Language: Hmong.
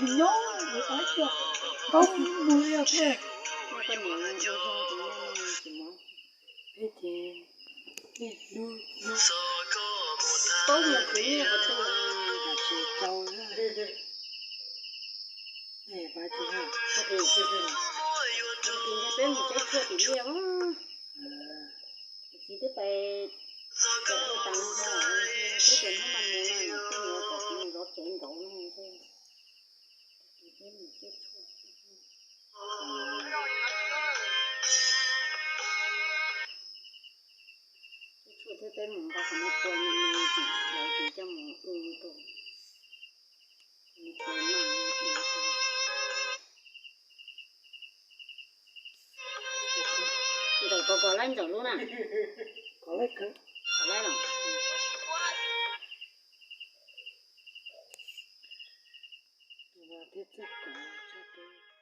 Nyob ua ib co koob mus li os. Peb ces ib hnub paub mus khwv nyiaj qhov twg los tsis tau. Peb mus teb tshuaj tim liaj os. Txiv twb pais txog ua tas hmo, twb tias hnub no mus no, nws twb yuav kom kuv mus zov tsev nkaus no thiab. Peb mus teb tshuaj, teb tshuaj thiab peb mus nqa qhov no tua me me tim lawv ces coj mus ua rau me tua noj. Ntxawm, pov kom laib Ntxawm lub na. Kom laib kawg. Kom laib los. Tus no thiab txawj kov tshaj plaws.